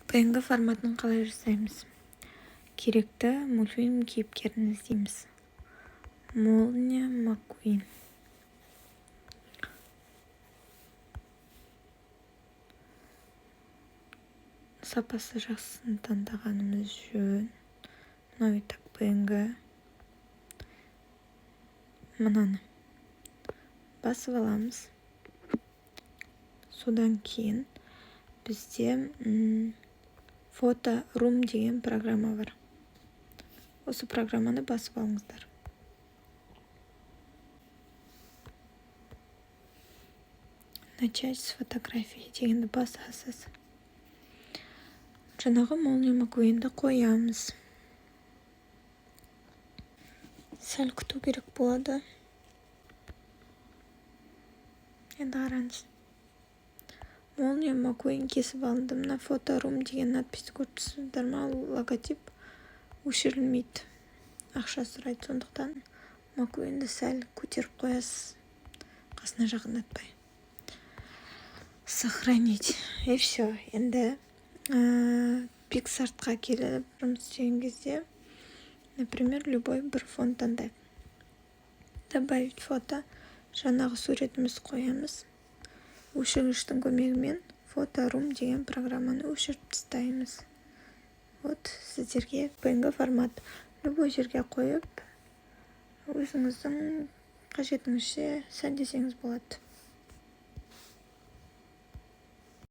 PNG форматын қалай жасаймыз? Керекті мультфильм кейіпкерін іздейміз. Молния Маккуин. Сапасы жақсысын таңдағанымыз жөн. Мынау и так PNG. Мынаны басып аламыз. Содан кейін бізде Photoroom деген программа бар. Осы программаны басып алыңыздар. «Начать с фотографии» дегенді басасыз. Жаңағы Молния Маккуинді қоямыз. Сәл күту керек болады. Енді қараңыз, Молния Маккуин кесіп алынды. Мына «Photoroom» деген надпись ті көріп тұрсыздар ма? Логотип өшірілмейді, ақша сұрайды. Сондықтан Маккуинді сәл көтеріп қоясыз, қасына жақындатпай. Сохранить, и все. Енді PicsArt қа келіп жұмыс істеген кезде, например, любой бір фон таңдайық. Добавить фото, жаңағы суретімізді қоямыз. Өшіргіштің көмегімен Photoroom деген программаны өшіріп тастаймыз. Вот сіздерге PNG формат. Любой жерге қойып, өзіңіздің қажетіңізше сәндесеңіз болады.